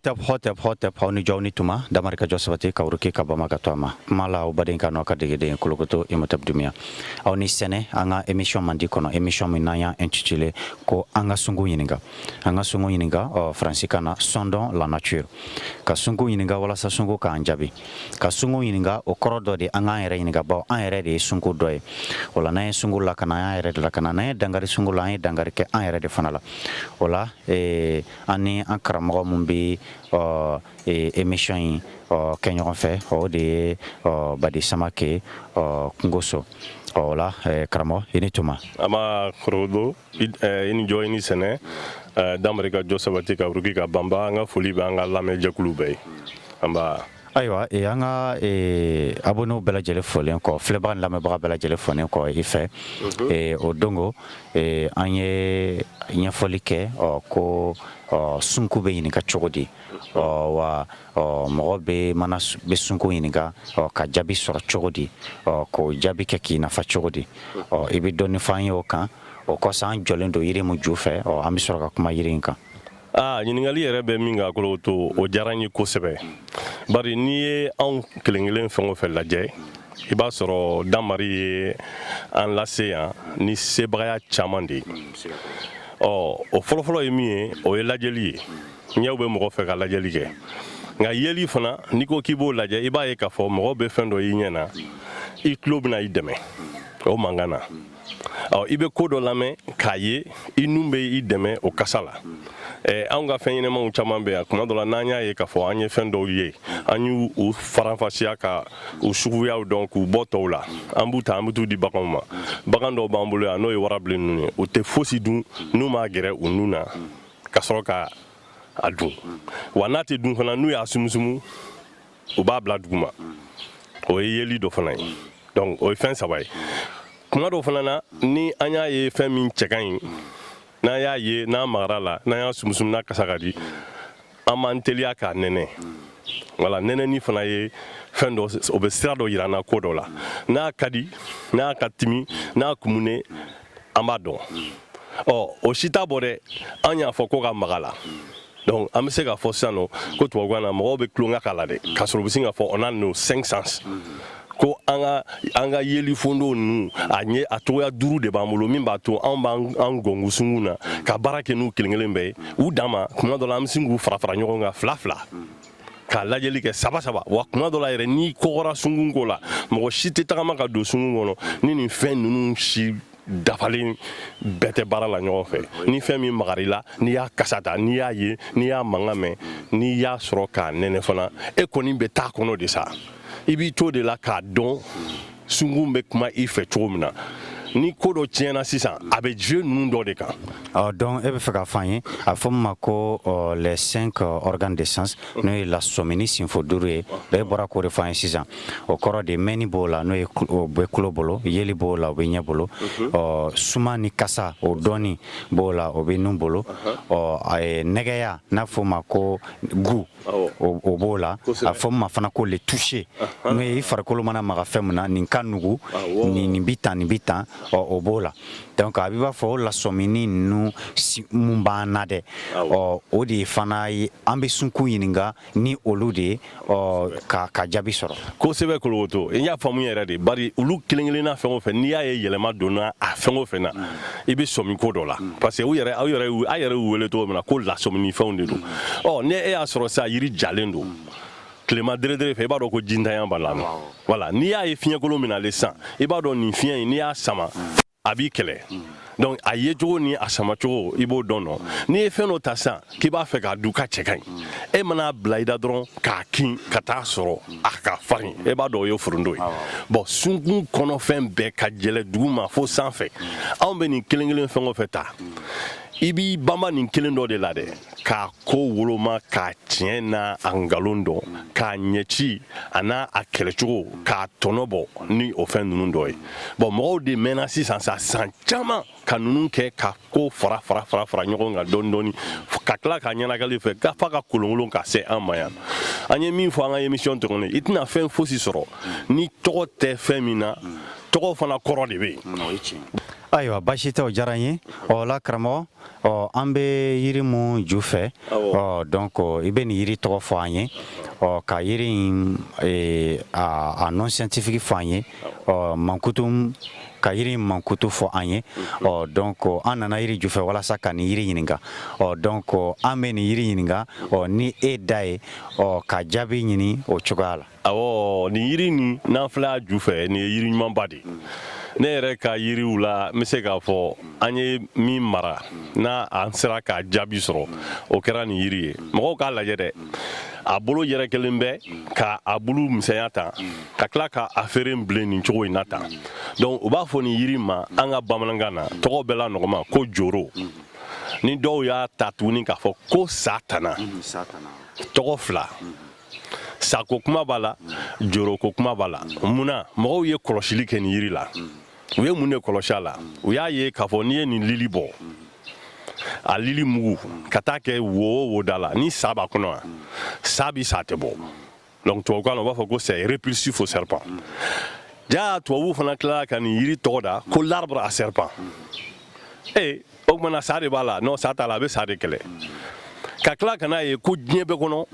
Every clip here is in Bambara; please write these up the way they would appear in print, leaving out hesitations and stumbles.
Hotep, hotep, hotep, aw ni jɔ, aw ni tuma. Damari ka jɔ sabati ka wuruki ka bama ka to a ma kuma la, aw baden ka n'aw ka degeden Kolokoto Imotep Dumiya. Aw ni sɛnɛ an ka émission mandi kɔnɔ, émission min n'an y'a intitulé ko an ka sungu ɲininka, an ka sungu ɲininka. Ɔ faransikan na, sondons la nature. Ka sungu ɲininka walasa sungu k'an jaabi. Ka sungu ɲininka, o kɔrɔ dɔ de, an k'an yɛrɛ ɲininka, bawo an yɛrɛ de ye sungu dɔ ye. O la, n'an ye sungu lakana, an y'an yɛrɛ de lakana. N'an ye dankari sungu la, an ye dankari kɛ an yɛrɛ de fana la. O la, an ni an karamɔgɔ min bɛ ɔ émission in ɔ kɛ ɲɔgɔn fɛ, o de ye ɔ Badi Samake ɔ Kungoso. Ɔ o la, karamɔgɔ, i ni tuma. An b'a korodo, i ni jɔ, i ni sɛnɛ. Damari ka jɔ sabati ka wuruki ka banba. An ka foli bɛ an ka lamɛnjɛkulu bɛɛ ye. An b'a Ayiwa, an ka abonnés bɛɛ lajɛlen folen kɔ, filɛbaga ni lamɛnbaga bɛɛ lajɛlen folen kɔ i fɛ, o dongo an ye ɲɛfɔli kɛ ɔ ko ɔ sunku bɛ ɲininka cogo di, ɔ wa ɔ mɔgɔ bɛ mana bɛ sunku ɲininka ɔ ka jaabi sɔrɔ cogo di, ɔ k'o jaabi kɛ k'i nafa cogo di. Ɔ i bɛ dɔɔni fɔ an ye o kan. O kɔsɔn, an jɔlen don yiri min ju fɛ, ɔ an bɛ sɔrɔ ka kuma yiri in kan. Aa, ɲininkali yɛrɛ bɛ min kan, Kolokoto, o diyara n ye kosɛbɛ, bari n'i ye anw kelen kelen fɛn o fɛn lajɛ, i b'a sɔrɔ Damari ye an lase yan ni sebagaya caman de ye. Ɔ o fɔlɔfɔlɔ ye min ye, o ye lajɛli ye. Ɲɛw bɛ mɔgɔ fɛ ka lajɛli kɛ, nka yeli fana, n'i ko k'i b'o lajɛ, i b'a ye k'a fɔ mɔgɔ bɛ fɛn dɔ y'i ɲɛ na, i tulo bɛna i dɛmɛ o mankan na. Ɔ i bɛ ko dɔ lamɛn k'a ye, i nun bɛ i dɛmɛ o kasa la. Anw ka fɛn ɲɛnɛmaw caman bɛ yan. Tuma dɔ la, n'an y'a ye k'a fɔ an ye fɛn dɔw ye, an y'u u faranfasiya ka u suguyaw dɔn k'u bɔ tɔw la, an b'u ta, an bɛ t'u di baganw ma. Bagan dɔw b'an bolo yan, n'o ye warabilen ninnu ye, u tɛ fosi dun n'u m'a gɛrɛ u nun na ka sɔrɔ ka a dun. Wa n'a tɛ dun fana, n'u y'a sumusumu, u b'a bila duguma. O ye yeli dɔ fana ye. Donc o ye fɛn saba ye. Kuma dɔw fana na, ni an y'a ye fɛn min cɛ ka ɲi, n'an y'a ye, n'an magara la, n'an y'a sumusumu, n'a kasa ka di, an b'an teliya k'a nɛnɛ. Wala nɛnɛni fana ye fɛn dɔ, o bɛ sira dɔ yira an na ko dɔ la. N'a ka di, n'a ka timi, n'a kumunen, an b'a dɔn. Ɔ o si t'a bɔ dɛ, an y'a fɔ ko ka maga la. Donc an bɛ se k'a fɔ sisan nɔ ko tubabukan na, mɔgɔw bɛ tulonkɛ k'a la dɛ, k'a sɔrɔ u bɛ sin k'a fɔ on a nos cinq sens, ko an ka yeli fondo ninnu, a ɲɛ a cogoya duuru de b'an bolo, min b'a to anw b'an an gɔngu sunkun na ka baara kɛ n'u kelen kelen bɛɛ ye u dan ma. Tuma dɔ la, an bɛ sin k'u fara fara ɲɔgɔn kan fila fila k'a lajɛli kɛ saba saba. Wa tuma dɔ la yɛrɛ, n'i kɔgɔra sunkun ko la, mɔgɔ si tɛ tagama ka don sunkun kɔnɔ ni nin fɛn ninnu si dafalen bɛɛ tɛ baara la ɲɔgɔn fɛ. Ni fɛn min magar'i la, n'i y'a kasa ta, n'i y'a ye, n'i y'a mankan mɛn, n'i y'a sɔrɔ k'a nɛnɛ fana, e kɔni bɛ taa kɔnɔ de sa. I b'i to de la k'a dɔn sunkun bɛ kuma i fɛ cogo min na. Ni ko dɔ tiɲɛna sisan, a bɛ jouer ninnu dɔ de kan. Ɔ donc e bɛ fɛ k'a fɔ an ye, a fɔ min ma ko les cinq organes de sens, n'o ye lasɔmini sinfo duuru ye. E bɔra k'o de fɔ an ye sisan. O kɔrɔ de, mɛnni b'o la, n'o ye o bɛ tulo bolo, yeli b'o la, o bɛ ɲɛ bolo, ɔ suma ni kasa, o dɔɔni b'o la, o bɛ nun bolo, ɔ a ye nɛgɛya, n'a fɔ o ma ko goût, o b'o la, a fɔ min ma fana ko le toucher, n'o ye i farikolo mana maga fɛn min na, nin ka nugu, nin bi tan, nin bi tan, ɔ o b'o la. Donc a b'i b'a fɔ o lasɔmini ninnu mun b'an na dɛ, ɔ o de fana ye an bɛ sunkun ɲininka ni olu de ye, ɔ ka jaabi sɔrɔ. Kosɛbɛ, Kolokoto, i y'a faamu yɛrɛ de, bari olu kelen kelenna fɛn o fɛn, n'i y'a ye yɛlɛma donna a fɛn o fɛn na, i bɛ sɔmi ko dɔ la, parce que u yɛrɛ, aw yɛrɛ, a yɛrɛ y'u wele cogo min na ko lasɔmini fɛnw de don. Ɔ ni e y'a sɔrɔ sisan yiri jalen don tilema deredere fɛ, i b'a dɔn ko jintanya b'a la. Wala n'i y'a ye fiɲɛkolon min nalen sisan, i b'a dɔn nin fiɲɛ in, n'i y'a sama, a b'i kɛlɛ. Donc a ye cogo ni a sama cogo, i b'o dɔn. Nɔ n'i ye fɛn dɔ ta sisan k'i b'a fɛ k'a dun, ka cɛ ka ɲi, e mana bila i da dɔrɔn k'a kin ka taa sɔrɔ a ka farin, e b'a dɔn o ye foronto ye. Bon, sunkun kɔnɔfɛn bɛɛ ka jɛlɛ dugu ma fo sanfɛ. Anw bɛ nin kelen kelen fɛn o fɛn ta, i b'i banba nin kelen dɔ de la dɛ, k'a ko woloma, k'a tiɲɛ n'a a nkalon dɔn, k'a ɲɛci a n'a a kɛlɛcogo, k'a tɔnɔ bɔ ni o fɛn ninnu dɔ ye. Bon, mɔgɔw de mɛnna sisan sa san caman ka ninnu kɛ ka ko fara fara fara fara ɲɔgɔn kan dɔɔni dɔɔni, ka tila k'a ɲɛnakali fɛ ka fa ka kolonkolon ka se an ma yan. An ye min fɔ an ka émission tɔgɔ, i tɛna fɛn fosi sɔrɔ ni tɔgɔ tɛ fɛn min na. Tɔgɔ fana kɔrɔ de bɛ yen. Ayiwa, basi tɛ, o diyara n ye. Ɔ la, karamɔgɔ, ɔ an bɛ yiri mun ju fɛ? Ɔ donc i bɛ nin yiri tɔgɔ fɔ an ye, ɔ ka yiri in a nom scientifique fɔ an ye, ɔ mankutu, ka yiri in mankutu fɔ an ye. Ɔ donc an nana yiri ju fɛ walasa ka nin yiri ɲininka. Ɔ donc an bɛ nin yiri ɲininka, ɔ ni e da ye, ɔ ka jaabi ɲini o cogoya la. Awɔ, nin yiri nin n'an filɛ a ju fɛ, nin ye yiri ɲumanba de ye. Ne yɛrɛ ka yiriw la, n bɛ se k'a fɔ an ye min mara n'a an sera k'a jaabi sɔrɔ, o kɛra nin yiri ye. Mɔgɔw k'a lajɛ dɛ, a bolo yɛrɛkɛlen bɛ ka a bulu misɛnya tan, ka tila ka a feere bilen nin cogo in na tan. Donc u b'a fɔ nin yiri ma an ka bamanankan na, tɔgɔ bɛɛ la nɔgɔma, ko joro. Ni dɔw y'a ta tuguni k'a fɔ ko sa tana. Tɔgɔ fila, sako kuma b'a la, joroko kuma b'a la. Munna mɔgɔw ye kɔlɔsili kɛ nin yiri la? U ye mun de kɔlɔsi a la? U y'a ye k'a fɔ n'i ye nin lili bɔ, a lili mugu ka taa kɛ wo o wo da la, ni sa b'a kɔnɔ, sa bi sa tɛ bɔ. Donc tubabukan na, u b'a fɔ ko c'est répulsif au serpent. Ja tubabuw fana tilala ka nin yiri tɔgɔ da ko l'arbre à serpent. Ee, o tuma na sa de b'a la? Non, sa t'a la, a bɛ sa de kɛlɛ. Ka tila ka n'a ye ko diɲɛ bɛɛ kɔnɔ,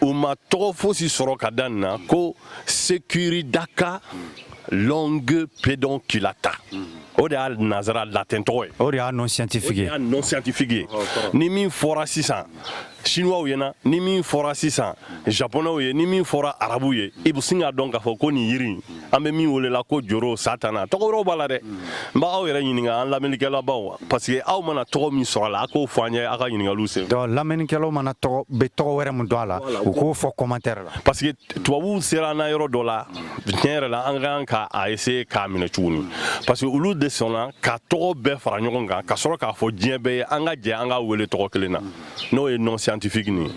u ma tɔgɔ fosi sɔrɔ ka da nin na ko Securidaca longepedunculata. O de y'a nanzara latin tɔgɔ ye. O de y'a nom scientifique ye. O de y'a nom scientifique ye. Ni min fɔra sisan chinois ɲɛna, ni min fɔra sisan japonais ye, ni min fɔra arabu ye, i bɛ sin k'a dɔn k'a fɔ ko nin yiri in, an bɛ min welela ko joro satana. Tɔgɔ wɛrɛw b'a la dɛ. N b'aw yɛrɛ ɲininka, an lamɛnnikɛlabaw, parce que aw mana tɔgɔ min sɔrɔ a la, a k'o fɔ an ye aw ka ɲininkaliw sen. Donc lamɛnnikɛlaw mana tɔgɔ bɛ tɔgɔ wɛrɛ min dɔn a la, u k'o fɔ commentaire la. Parce que tubabuw sera an na yɔrɔ dɔ la, tiɲɛ yɛrɛ la, an ka kan ka a essayer k'a minɛ tuguni, parce que olu de sɔnna ka tɔgɔ bɛɛ fara ɲɔgɔn kan ka sɔrɔ k'a fɔ diɲɛ bɛɛ ye, an ka jɛ an ka wele tɔgɔ kelen na, n'o ye nom scientifique nin ye.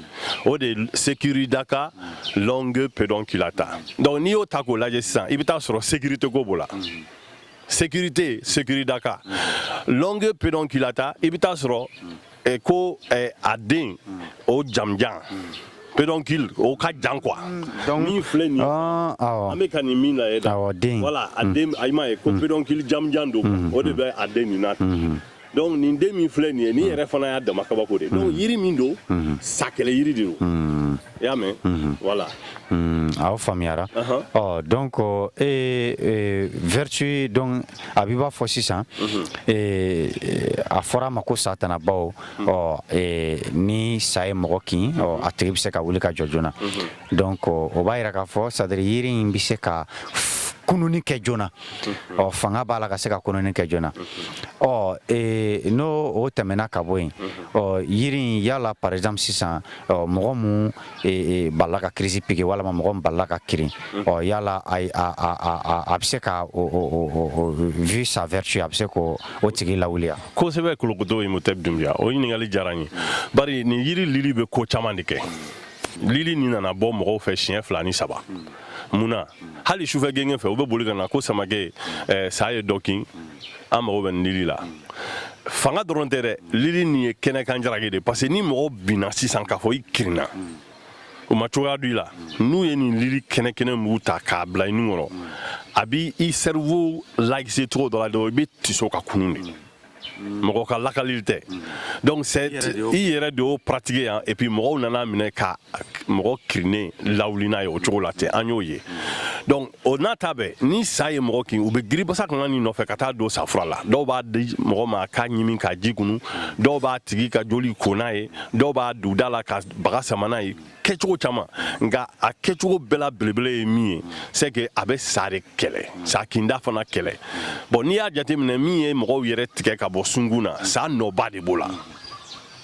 O de ye Securidaca longepedunculata. Donc n'i y'o ta k'o lajɛ sisan, i bɛ taa sɔrɔ sécurité ko b'o la, sécurité, Securidaca longepedunculata. I bɛ taa sɔrɔ ko a den o jamujan, pédoncule, o ka jan quoi. Donc min filɛ nin ye, awɔ an bɛ ka nin min lajɛ da, Awɔ, den. Voilà, a den, a m'a ye ko pédoncule jamujan don, o de bɛ a den nin na. Donc nin den min filɛ nin ye, nin yɛrɛ fana y'a dama kabako de. Donc yiri min don, sakɛlɛ yiri de don, i y'a mɛn, voilà. Aw faamuyara. Ɔ donc e vertu, donc a b'i b'a fɔ sisan, a fɔra a ma ko satanabaw. Ɔ ni sa ye mɔgɔ kin, ɔ a tigi bɛ se ka wuli ka jɔ joona. Donc o b'a yira k'a fɔ, c'est à dire yiri in bɛ se ka kununi kɛ joona. Ɔ fanga b'a la ka se ka kununi kɛ joona. Ɔ n'o o tɛmɛna ka bɔ yen, ɔ yiri in yala, par exemple sisan, ɔ mɔgɔ mun balila ka crise piquer, walama mɔgɔ min balila ka kirin, ɔ yala a a a a a bɛ se ka o vu sa vertu, a bɛ se k'o o tigi lawuli wa? Kosɛbɛ, Kolokoto Imhotep Dunbiya, o ɲininkali diyara n ye, bari nin yiri lili bɛ ko caman de kɛ. Lili nin nana bɔ mɔgɔw fɛ siɲɛ fila ni saba. Mun na hali sufɛ genge fɛ, u bɛ boli ka na ko Samakɛ, sa ye dɔ kin, an mago bɛ nin lili la. Fanga dɔrɔn tɛ dɛ, lili nin ye kɛnɛkan jaraki de, parce que ni mɔgɔ binna sisan k'a fɔ i kirinna, u ma cogoya don i la, n'u ye nin lili kɛnɛ kɛnɛ mugu ta k'a bila i nun kɔrɔ, a b'i i cerveau laxer cogo dɔ la dɔrɔn, i bɛ tiso ka kunun de. Mɔgɔ ka lakalili tɛ. Donc c'est i yɛrɛ de y'o pratiquer yan, et puis mɔgɔw nana minɛ ka mɔgɔ kirinnen lawuli n'a ye o cogo la ten, an y'o ye. Donc o n'a ta bɛɛ, ni sa ye mɔgɔ kin, u bɛ giribasa kana nin nɔfɛ ka taa don safura la. Dɔw b'a di mɔgɔ ma k'a ɲimi k'a ji kunu, dɔw b'a tigi ka joli ko n'a ye, dɔw b'a don da la ka baga sama n'a ye, kɛcogo caman. Nka a kɛcogo bɛɛ la belebele ye min ye, c'est que a bɛ sa de kɛlɛ, sa kinda fana kɛlɛ. Bon, n'i y'a jateminɛ, min ye mɔgɔw yɛrɛ tigɛ ka bɔ sunkun na, sa nɔba de b'o la,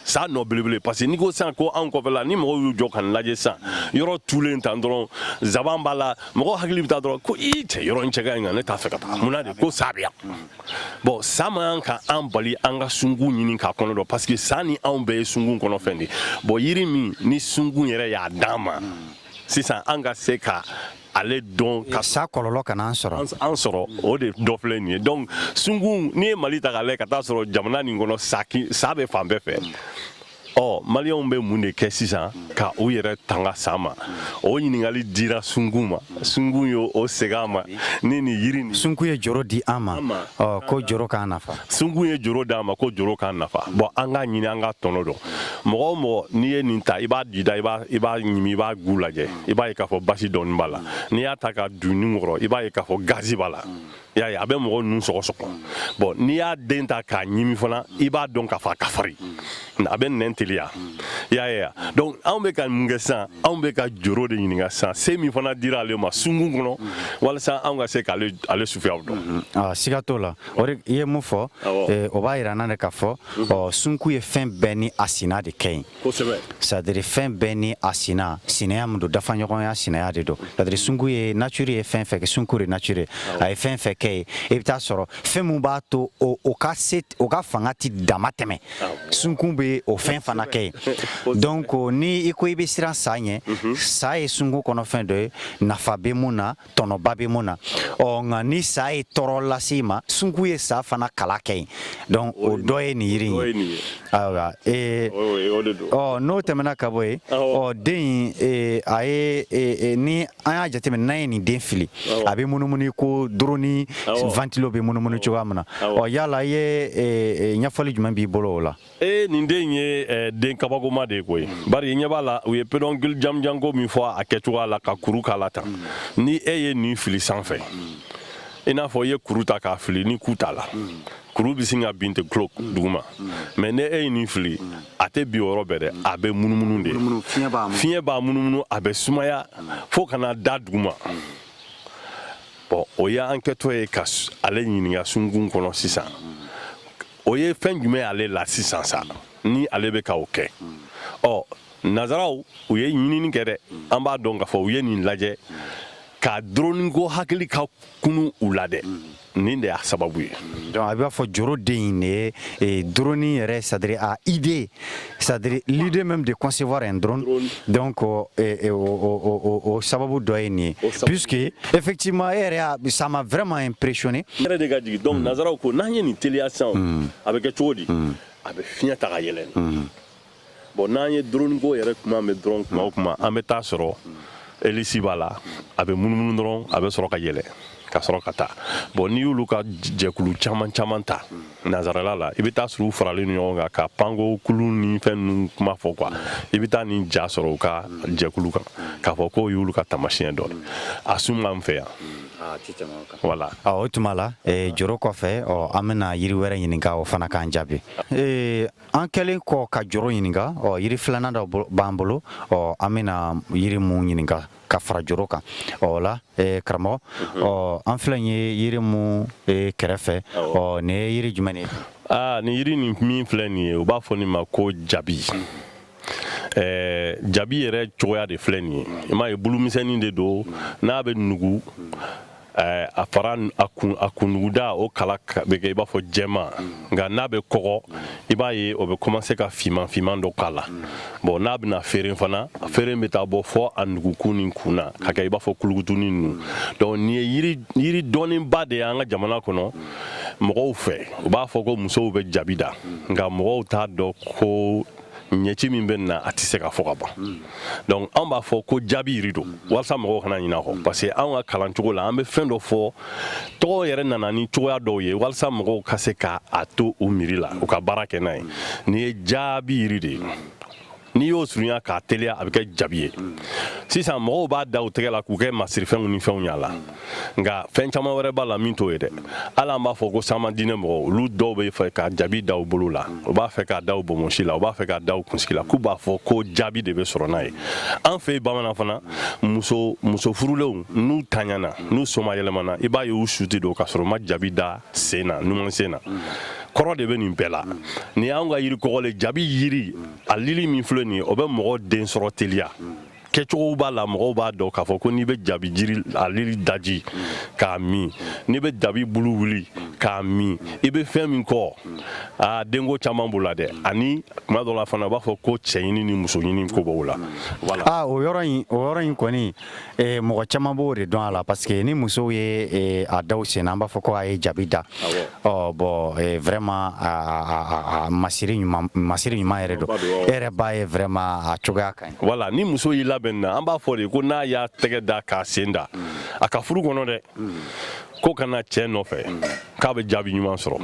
sa nɔ belebele, parce que n'i ko sisan ko anw kɔfɛla, ni mɔgɔw y'u jɔ ka nin lajɛ sisan, yɔrɔ tulen tan dɔrɔn, zaban b'a la, mɔgɔw hakili bɛ taa dɔrɔn ko i cɛ, yɔrɔ in cɛ ka ɲi, nka ne t'a fɛ ka taa. Munna de ko sa bɛ yan? Bon, sa man kan ka an bali an ka sunkun ɲini k'a kɔnɔ dɔn, parce que sa ni anw bɛɛ ye sunkun kɔnɔ fɛn de. Bon, yiri min ni sunkun yɛrɛ y'a d'an ma sisan, an ka se ka ale dɔn ka sa kɔlɔlɔ kana an sɔrɔ. An sɔrɔ, o de dɔ filɛ nin ye. Donc sunkun, n'i ye Mali ta k'a lajɛ, ka taa sɔrɔ jamana nin kɔnɔ, sa bɛ fan bɛɛ fɛ. Ɔ, Maliyɛnw bɛ mun de kɛ sisan ka u yɛrɛ tanga sa ma? O ɲininkali dira sunkun ma. Sunkun ye o segin a ma ni nin yiri nin. Sunkun ye joro di an ma. Ɔ, ko joro k'an nafa. Sunkun ye joro d'an ma ko joro k'an nafa. Bon, an k'a ɲini, an k'a tɔnɔ dɔn. Mɔgɔ o mɔgɔ, n'i ye nin ta, i b'a dida, i b'a ɲimi, i b'a gu lajɛ, i b'a ye k'a fɔ basi dɔɔni b'a la. N'i y'a ta ka dun nun kɔrɔ, i b'a ye k'a fɔ gazi b'a la. I y'a ye, a bɛ mɔgɔ nun sɔgɔsɔgɔ. Bon, n'i y'a den ta k'a ɲimi fana, i b'a dɔn k'a fɔ a ka farin, a bɛ nɛn teliya. I y'a ye wa? Donc anw bɛ ka mun kɛ sisan? Anw bɛ ka joro de ɲininka sisan, se min fana dira ale ma sunkun kɔnɔ, walasa anw ka se k'ale ale sufiyaw dɔn. Ah, siga t'o la. O de i ye mun fɔ, o b'a yira n na de k'a fɔ, ɔ, sunku ye fɛn bɛɛ ni a sina de kɛ yen. C'est à dire, fɛn bɛɛ ni a sina, sinaya min don, dafaɲɔgɔnya sinaya de don. C'est à dire, sunku ye nature ye fɛn fɛn kɛ, sunku de nature a ye fɛn fɛn kɛ yen, i bɛ taa sɔrɔ fɛn mun b'a to o ka se, o ka fanga ti dama tɛmɛ, sunkun bɛ o fɛn fana kɛ yen. Donc ni i ko i bɛ siran sa ɲɛ, sa ye sunku kɔnɔ fɛn dɔ ye, nafa bɛ mun na, tɔnɔba bɛ mun na. Ɔ, nka ni sa ye tɔɔrɔ lase i ma, sunku ye sa fana kala kɛ yen. Donc o dɔ ye nin yiri in ye. Ayiwa, ɔ, n'o tɛmɛna ka bɔ yen, ɔ, den in, a ye, ni an y'a jateminɛ, n'an ye nin den fili, a bɛ munumunu ko drone ventilo bɛ munumunu cogoya min na. Ɔ, yala i ye ɲɛfɔli jumɛn b'i bolo o la? Ee, nin den ye den kabakoma de ye koyi. Bari i ɲɛ b'a la, u ye pédoncule jamujanko min fɔ a kɛcogoya la ka kuru k'a la tan. Ni e ye nin fili sanfɛ, i n'a fɔ i ye kuru ta k'a fili, ni ku t'a la, kuru bɛ sin ka bin ten kulo duguma. Mais ni e ye nin fili, a tɛ bin o yɔrɔ bɛɛ dɛ, a bɛ munumunu de, fiɲɛ b'a munumunu, a bɛ sumaya fo ka na da duguma. Bon, o y'an kɛtɔ ye ka ale ɲininka sunkun kɔnɔ sisan, o ye fɛn jumɛn ale la sisan sa ni ale bɛ ka o kɛ? Ɔ, nazaraw, u ye ɲinini kɛ dɛ. An b'a dɔn k'a fɔ u ye nin lajɛ ka drone ko hakili ka kunu u la dɛ. Nin de y'a sababu ye. Donc a b'a fɔ joro den in de ye drone yɛrɛ, c'est à dire a idée, c'est à dire l'idée même de concevoir un drone. Donc o sababu dɔ ye nin ye, puisque effectivement e yɛrɛ y'a, ça m'a vraiment impressionné. Yɛrɛ de ka jigin. Donc nazaraw ko n'an ye nin teliya sisan, a bɛ kɛ cogo di? A bɛ fiɲɛ ta ka yɛlɛ. Bon, n'an ye drone ko yɛrɛ kuma mɛn dɔrɔn, kuma o kuma, an bɛ taa sɔrɔ hélice b'a la, a bɛ munumunu dɔrɔn, a bɛ sɔrɔ ka yɛlɛ ka sɔrɔ ka taa. Bon, n'i y'olu ka jɛkulu caman caman ta nanzarala la, i bɛ taa sɔrɔ u faralen ɲɔgɔn kan ka panko kulu ni fɛn ninnu kuma fɔ quoi. I bɛ taa nin ja sɔrɔ u ka jɛkulu kan k'a fɔ k'o y'olu ka taamasiyɛn dɔ ye. A sun b'an fɛ yan, voilà. O tuma la, joro kɔfɛ, ɔ, an bɛna yiri wɛrɛ ɲininka, o fana k'an jaabi. An kɛlen kɔ ka joro ɲininka, ɔ, yiri filanan dɔ b'an bolo. Ɔ, an bɛna yiri mun ɲininka ka fara joro kan, ɔ la, karamɔgɔ, ɔ, an filɛ ye yiri mun kɛrɛfɛ, ɔ, nin ye yiri jumɛn ye? Aa, nin yiri nin min filɛ nin ye, u b'a fɔ nin ma ko jabi. Jabi yɛrɛ cogoya de filɛ nin ye. I m'a ye, bulumisɛnnin de don. N'a bɛ nugu, a fara a kun, a kunnuguda, o kala bɛ kɛ i b'a fɔ jɛman. Nka n'a bɛ kɔgɔ, i b'a ye o bɛ commencer ka finman finman dɔ k'a la. Bon, n'a bɛna feere fana, feere bɛ taa bɔ fɔ a nugukun ni kun na ka kɛ i b'a fɔ kulukutunin ninnu. Donc nin ye yiri dɔnnenba de ye an ka jamana kɔnɔ mɔgɔw fɛ. U b'a fɔ ko musow bɛ jabi da, nka mɔgɔw t'a dɔn ko ɲɛci min bɛ na, a tɛ se ka fɔ ka ban. Donc anw b'a fɔ ko jaabi yiri don, walasa mɔgɔw kana ɲinɛ a kɔ, parce que anw ka kalancogo la, an bɛ fɛn dɔ fɔ, tɔgɔ yɛrɛ nana ni cogoya dɔw ye walasa mɔgɔw ka se ka a to u miiri la, u ka baara kɛ n'a ye. Nin ye jaabi yiri de ye. N'i y'o surunya k'a teliya, a bɛ kɛ jabi ye. Sisan mɔgɔw b'a da u tɛgɛ la k'u kɛ masirifɛnw ni fɛnw y'a la, nka fɛn caman wɛrɛ b'a la min t'o ye dɛ. Hali an b'a fɔ ko sama diinɛ mɔgɔw, olu dɔw bɛ fɛ ka jabi da u bolo la, u b'a fɛ k'a da u bonbonsi la, u b'a fɛ k'a da u kunsigi la, k'u b'a fɔ ko jaabi de bɛ sɔrɔ n'a ye. An fɛ yen bamanan fana, muso furulenw, n'u taɲana, n'u soma yɛlɛmana, i b'a ye u su tɛ don k'a sɔrɔ u ma jabi da sen na, numan sen na. Kɔrɔ de bɛ nin bɛɛ la. Nin y'anw ka yiri kɔgɔlen, jabi yiri. A lili min filɛ nin ye, o bɛ mɔgɔ den sɔrɔ teliya. Kɛcogow b'a la, mɔgɔw b'a dɔn k'a fɔ ko n'i bɛ jabi jiri a lili daji k'a min, n'i bɛ jabi bulu wuli. k'a min, i bɛ fɛn min kɔ, aa, denko caman b'o la dɛ. Ani tuma dɔ la fana, u b'a fɔ ko cɛ ɲini ni muso ɲini ko b'o la, voilà. Ah, o yɔrɔ in kɔni, mɔgɔ caman b'o de dɔn a la, parce que ni musow ye a daw sen na, an b'a fɔ ko a ye jabi da. Ɔ bon, vraiment a masiri ɲuman, masiri ɲuman yɛrɛ don. E yɛrɛ b'a ye, vraiment a cogoya ka ɲi. Voilà, ni muso y'i labɛn na, an b'a fɔ de ko n'a y'a tɛgɛ da k'a sen da a ka furu kɔnɔ dɛ, ko kana cɛ nɔfɛ, k'a bɛ jaabi ɲuman sɔrɔ.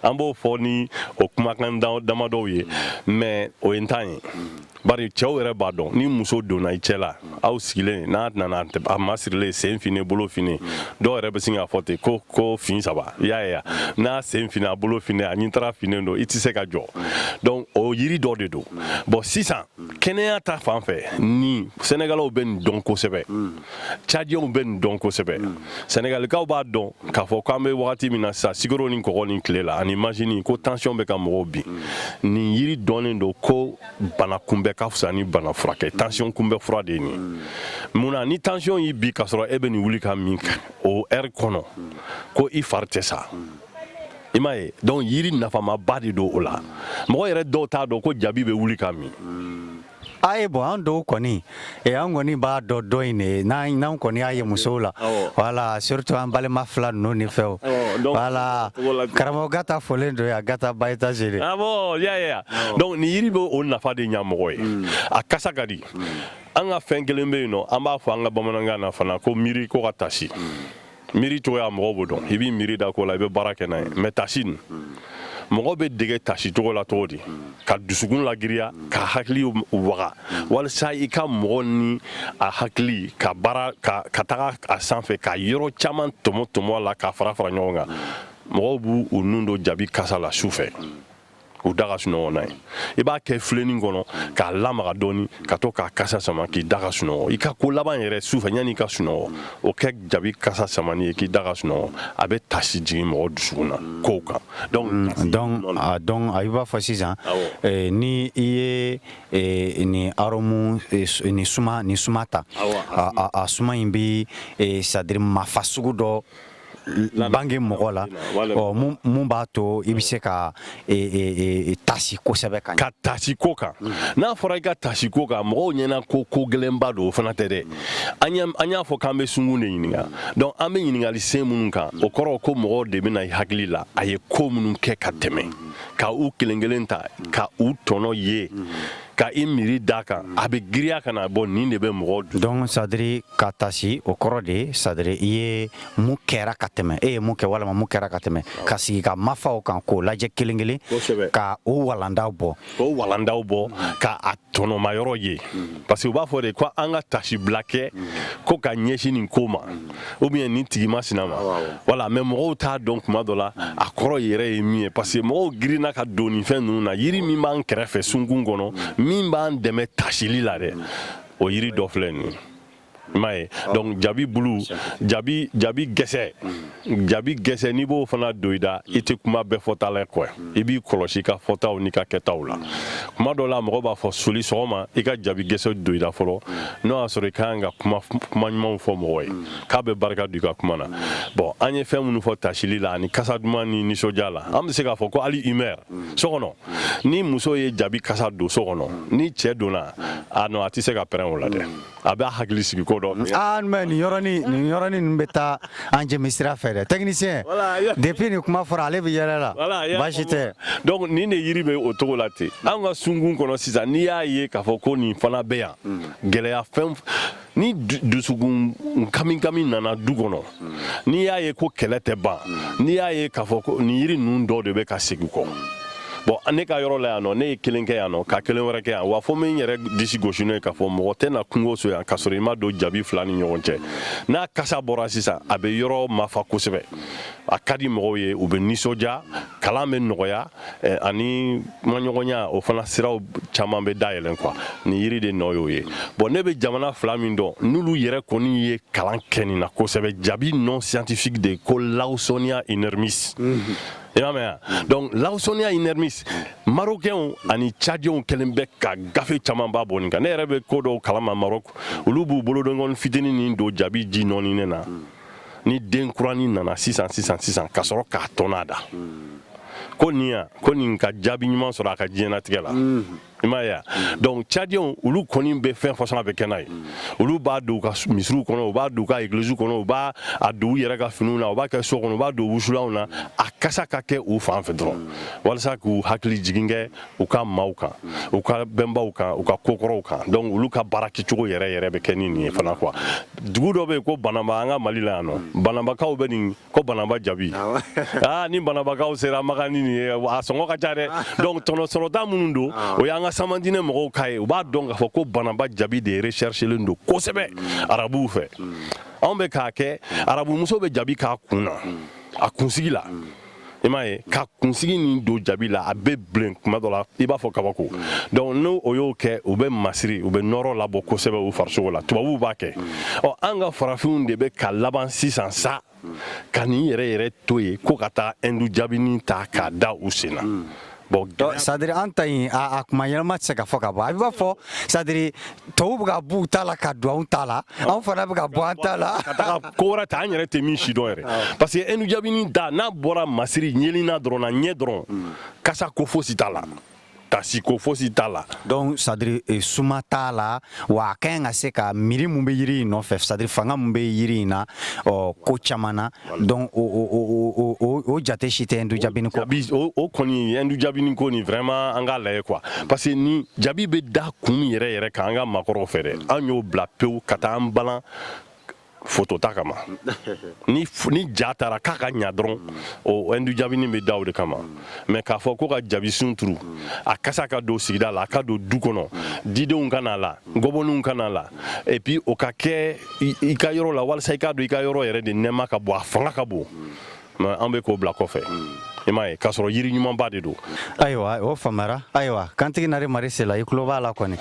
An b'o fɔ ni o kumakan damadɔw ye, mais o ye n tan ye, bari cɛw yɛrɛ b'a dɔn, ni muso donna i cɛ la, aw sigilen, n'a nana a masirilen, sen finen, bolo finen, dɔw yɛrɛ bɛ sin k'a fɔ ten ko fin saba, i y'a ye wa? N'a sen finen, a bolo finen, a ɲintara finen don, i tɛ se ka jɔ. Donc o yiri dɔ de don. Bon, sisan kɛnɛya ta fan fɛ, ni Sɛnɛgalɛw bɛ nin dɔn kosɛbɛ, Tchadiens bɛ nin dɔn kosɛbɛ, Sɛnɛgalikaw b'a dɔn k'a fɔ k'an bɛ wagati min na sisan, sikaro ni kɔgɔ ni tile la ani mansin ko tension bɛ ka mɔgɔw bin. Nin yiri dɔnnen don ko bana kunbɛ ka fisa ni bana furakɛ, tension kunbɛ fura de ye nin ye. Munna? Ni tension y'i bin k'a sɔrɔ e bɛ nin wuli ka min o heure kɔnɔ, ko i fari tɛ sa, i m'a ye. Donc yiri nafamaba de don o la. Mɔgɔ yɛrɛ dɔw t'a dɔn ko jabi bɛ wuli ka min. A ye bon, an dɔw kɔni, an kɔni b'a dɔn dɔ in de n'an kɔni y'a ye musow la, voilà, surtout an balima fila ninnu ni fɛnw, voilà. Karamɔgɔ Gata fɔlen don yan, Gata ba États-Unis. Ah bon, ya ya. Donc nin yiri bɛ o nafa de ɲa mɔgɔ ye, a kasa ka di. An ka fɛn kelen bɛ yen nɔ, an b'a fɔ an ka bamanankan na fana ko miiri ko ka tasi. Miiri cogoya, mɔgɔw b'o dɔn, i b'i miiri da ko la, i bɛ baara kɛ n'a ye. Mais tasi nin, mɔgɔ bɛ dege tasi cogo la cogo di? Ka dusukun lagiriya, ka hakili waga, walasa i ka mɔgɔ ni a hakili ka baara ka taga a sanfɛ, ka yɔrɔ caman tɔmɔ tɔmɔ a la, ka fara fara ɲɔgɔn kan. Mɔgɔw b'u u nun don jabi kasa la su fɛ, u da ka sunɔgɔ n'a ye. I b'a kɛ filenin kɔnɔ k'a lamaga dɔɔni, ka to k'a kasa sama k'i da ka sunɔgɔ. I ka ko laban yɛrɛ su fɛ, yanni i ka sunɔgɔ, o kɛ jabi kasa samani ye k'i da ka sunɔgɔ. A bɛ tasi jigin mɔgɔ dusukun na kow kan. Donc donc a i b'a fɔ sisan, ni i ye nin arôme, nin suma ta, a suma in bi, c'est à dire mafa sugu dɔ bange mɔgɔ la, ɔ mun b'a to i bɛ se ka tasi kosɛbɛ ka ɲɛ. Ka tasi ko kan, n'a fɔra i ka tasi ko kan, mɔgɔw ɲɛna ko ko gɛlɛnba don, o fana tɛ dɛ. An y'a fɔ k'an bɛ sunkun de ɲininka. Donc an bɛ ɲininkali sen minnu kan, o kɔrɔ ko mɔgɔw de bɛ na i hakili la a ye ko minnu kɛ ka tɛmɛ, ka u kelen kelen ta, ka u tɔnɔ ye, ka i miiri da kan, a bɛ giriya ka na bɔ. Nin de bɛ mɔgɔw dusu. Donc c'est à dire ka tasi, o kɔrɔ de, c'est à dire i ye mun kɛra ka tɛmɛ, e ye mun kɛ walima mun kɛra ka tɛmɛ, ka sigi ka mafaw kan k'o lajɛ kelen kelen, ka o walandaw bɔ. K'o walandaw bɔ, ka a tɔnɔma yɔrɔ ye, parce que u b'a fɔ de ko an ka tasibila kɛ ko ka ɲɛsin nin ko ma, ou bien nin tigi ma sina ma, voilà. Mais mɔgɔw t'a dɔn kuma dɔ la a kɔrɔ yɛrɛ ye min ye, parce que mɔgɔw girinna ka don nin fɛn ninnu na. Yiri min b'an kɛrɛfɛ sunkun kɔnɔ, min b'an dɛmɛ tasili la dɛ, o yiri dɔ filɛ nin ye, i m'a ye. Donc jabi bulu, jabi gɛsɛ, jabi gɛsɛ, n'i b'o fana don i da, i tɛ kuma bɛɛ fɔta la quoi. I b'i kɔlɔsi i ka fɔtaw n'i ka kɛtaw la. Kuma dɔ la, mɔgɔ b'a fɔ soli sɔgɔma, i ka jabi gɛsɛ don i da fɔlɔ, n'o y'a sɔrɔ i ka kan ka kuma ɲumanw fɔ mɔgɔ ye, k'a bɛ barika don i ka kuma na. Bon, an ye fɛn minnu fɔ tasili la ani kasa duman ni nisɔndiya la, an bɛ se k'a fɔ ko hali humeur so kɔnɔ, ni muso ye jabi kasa don so kɔnɔ, ni cɛ donna a nɔ, a tɛ se ka pɛrɛn o la dɛ, a b'a hakili sigi ko dɔ. Ah, mais nin yɔrɔnin ninnu bɛ taa an jɛmi sira fɛ dɛ, technicien. Depuis nin kuma fɔra, ale bɛ yɛlɛ la. Baasi tɛ. Donc nin de yiri bɛ o cogo la ten an ka sunkun kɔnɔ sisan. N'i y'a ye k'a fɔ ko nin fana bɛ yan, gɛlɛya fɛn ni dusukun kami kami nana du kɔnɔ, n'i y'a ye ko kɛlɛ tɛ ban, n'i y'a ye k'a fɔ ko nin yiri ninnu dɔw de bɛ ka segin kɔ. Bon, ne ka yɔrɔ la yan nɔ, ne ye kelen kɛ yan nɔ, ka kelen wɛrɛ kɛ yan wa, fo min yɛrɛ disi gosi n'o ye k'a fɔ mɔgɔ tɛ na kungo so yan k'a sɔrɔ i ma don jabi fila ni ɲɔgɔn cɛ. N'a kasa bɔra sisan, a bɛ yɔrɔ mafa kosɛbɛ, a ka di mɔgɔw ye, u bɛ nisɔndiya, kalan bɛ nɔgɔya, ani kumaɲɔgɔnya, o fana siraw caman bɛ dayɛlɛn quoi. Nin yiri de nɔ y'o ye. Bon, ne bɛ jamana fila min dɔn, n'olu yɛrɛ kɔni ye kalan kɛ nin na kosɛbɛ, jabi nom scientifique de ko Lawsonia inermis, i m'a mɛn wa? Donc Lawsonia inermis, Marocains ani Tchadiens kɛlen bɛ ka gafe camanba bɔ nin kan. Ne yɛrɛ bɛ ko dɔw kalama Maroc, olu b'u bolodengɔni fitinin nin don jabi ji nɔɔninen na. Ni den kuranin nana sisan sisan sisan, ka sɔrɔ k'a tɔnɔ da ko nin yan, ko nin ka jaabi ɲuman sɔrɔ a ka diɲɛnatigɛ la. I m'a ye? Donc tchadiens, olu kɔni bɛ fɛn fɔsɔn bɛ kɛ n'a ye. Olu b'a don u ka misiriw kɔnɔ, u b'a don u ka église kɔnɔ, u b'a a don u yɛrɛ ka finiw na, u b'a kɛ so kɔnɔ, u b'a don wusulanw na, a kasa ka kɛ u fan fɛ dɔrɔn, walasa k'u hakili jigin kɛ u ka maaw kan, u ka bɛnbaw kan, u ka kokɔrɔw kan. Donc olu ka baara kɛcogo yɛrɛ yɛrɛ bɛ kɛ ni nin ye fana quoi. Dugu dɔ bɛ yen ko Banamba, an ka Mali la yan nɔ, Banambakaw bɛ nin ko Banamba jabi. Aa, ni Banambakaw sera Makan ni nin ye, a sɔngɔ ka ca dɛ. Donc tɔnɔ sɔrɔta minnu don, o y'an ka samadinɛ mɔgɔw ka ye. U b'a dɔn k'a fɔ ko Banamba jabi de recherchelen don kosɛbɛ arabuw fɛ. Anw bɛ k'a kɛ, arabumuso bɛ jabi k'a kun na, a kunsigi la. I m'a ye, ka kunsigi nin don jabi la, a bɛ bilen kuma dɔ la, i b'a fɔ kabako. Donc n'o o y'o kɛ, u bɛ masiri, u bɛ nɔrɔ labɔ kosɛbɛ u farisogo la. Tubabuw b'a kɛ. Ɔ, an ka farafinw de bɛ ka laban sisan sa ka nin yɛrɛ yɛrɛ to yen ko ka taa hindu jabinin ta k'a da u sen na. Bon, c'est-à-dire an ta in, a kuma ɲɛnama tɛ se ka fɔ ka ban. A b'a fɔ, c'est-à-dire tubabu bɛ ka b'u ta la ka don anw ta la, anw fana bɛ ka bɔ an ta la ka taga ko wɛrɛ ta, an yɛrɛ tɛ min si dɔn yɛrɛ. Parce que hindu jabinin da n'a bɔra masiri ɲɛlina dɔrɔn na, ɲɛ dɔrɔn, kasa ko fosi t'a la, tasi ko fosi t'a la. Donc c'est-à-dire suma t'a la wa, a ka ɲi ka se ka miiri mun bɛ yiri in nɔfɛ, c'est-à-dire fanga mun bɛ yiri in na, ɔ ko caman na. Donc o jate si tɛ hindu jabini ko. O kɔni, hindu jabini ko nin, vraiment an k'a lajɛ quoi. Parce que ni jabi bɛ da kun min yɛrɛ yɛrɛ kan an ka maakɔrɔw fɛ dɛ, an y'o bila pewu ka taa an balan foto ta kama. Ni ja taara k'a ka ɲa dɔrɔn, o hindu jabini bɛ da o de kama. Mais k'a fɔ ko ka jabisun turu, a kasa ka don sigida la, a ka don du kɔnɔ, didenw ka na la, gɔbɔniw ka na la, et puis o ka kɛ i ka yɔrɔ la, walasa i k'a dɔn i ka yɔrɔ yɛrɛ de nɛɛma ka bon, a fanga ka bon, mais an bɛ k'o bila kɔfɛ. I m'a ye, k'a sɔrɔ yiri ɲumanba de don. Ayiwa, o faamuyara. Ayiwa, kantigi nari mari sela, i tulo b'a la kɔni.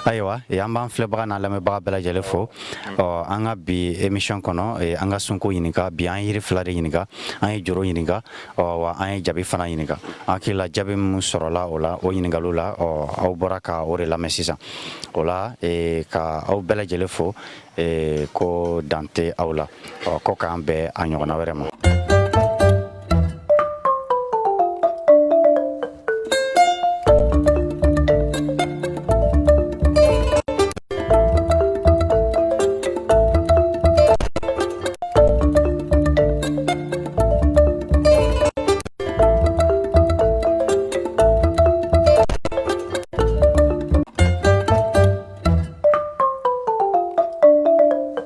Ayiwa, an b'an filɛbaga n'a lamɛnbaga bɛɛ lajɛlen fo. Ɔ, an ka bi émission kɔnɔ, an ka sunko ɲininka bi, an ye yiri fila de ɲininka. An ye joro ɲininka, ɔ wa an ye jabi fana ɲininka. An hakili la, jaabi min sɔrɔla o la, o ɲininkaliw la, ɔ, aw bɔra ka o de lamɛn sisan. O la, ka aw bɛɛ lajɛlen fo ko dan tɛ aw la. Ɔ, ko k'an bɛn a ɲɔgɔnna wɛrɛ ma.